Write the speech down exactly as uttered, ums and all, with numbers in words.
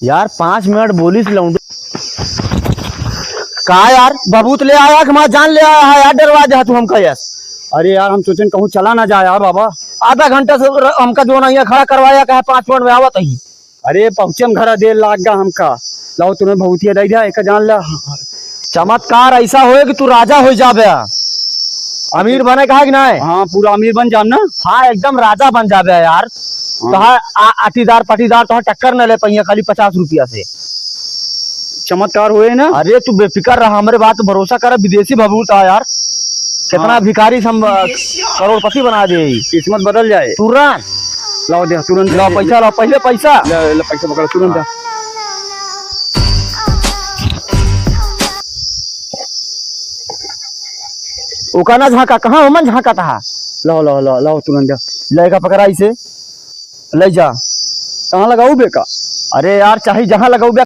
यार, पाँच मिनट बोलिस लौंडे। का यार, बबूत ले आया कि हमार जान ले आया है यार, डरवा दे तू हमका यार। अरे यार, हम सोचेन कहूँ चला ना जाए यार बाबा। आधा घंटा से र-, हमका जो ना यहाँ खड़ा करवाया, कहा पाँच मिनट में आवत ही। अरे पहुँचे हम घरा, देर लाग गा हमका। लाओ तुम्हें भभूतिया दे दिया, एक जान ला। चमत्कार ऐसा होए कि तू राजा हो जाबे। अमीर बने कहा कि नाय? हाँ, पूरा अमीर बन जाम ना। हाँ, एकदम राजा बन जाबे यार। हाँ। तोहार आ-, आटीदार पटीदार तोहार टक्कर न ले पहिया, खाली पचास रुपया से। चमत्कार होए ना। अरे तू बेफिकर रहा, हमरे बात पे भरोसा कर, विदेशी बबूत आ यार। कितना हाँ। भिखारी से हम, अ, करोड़पति बना दे। किस्मत बदल जाए। तुरंत। लाओ दे, तुरंत लाओ दे। पैसा, लाओ पहले पैसा। ले, ले, पैसा पकड़, तुरंत दे। ओका ना झांका, कहाँ ओमन झांका तहा? लाओ, लाओ, लाओ, लाओ, तुरंत दे। लेगा पकड़ा इसे, ले जा। कहाँ लगाऊ बेका? अरे यार, चाहे जहाँ लगाऊ बे,